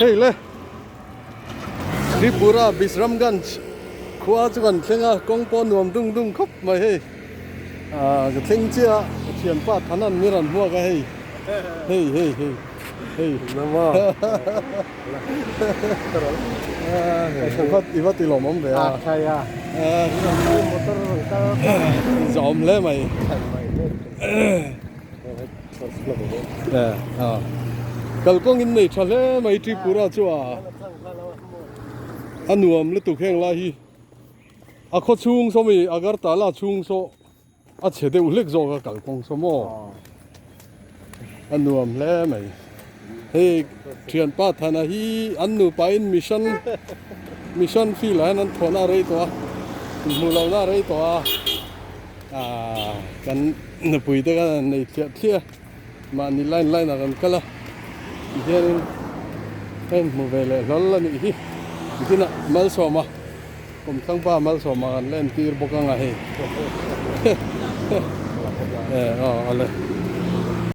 Hei le Tripura Bisramganj khua chu kan thleng a kawng pawh nuam dung dung khawp mai hei ah ka thleng chiah a ka thianpa Thanan mi rawn hmuak a hei hei hei hei hei i va ti lawm awm ve a zawm hle mai. Kalkawng in nei tha hle mai Tripura chu a a nuam lutuk heng lai hi a khaw chhung saw mi Agartala chhung saw a chhe deuh hlek zawk a kalkawng saw maw a nuam hle mai hei thianpa Thana hi an nupa in mission mission field ah hian an thawhna a rei tawh a inhmuh lohna a rei tawh a. Aaa kan nupui te khan an nei thliah thliah a mahni line line ah kan kal a tihianin ka inhmu ve leh hlawl a nih hi nikinah malsawma kawmthlangpa malsawma kan la entir bawk ang a hei eh aw awle.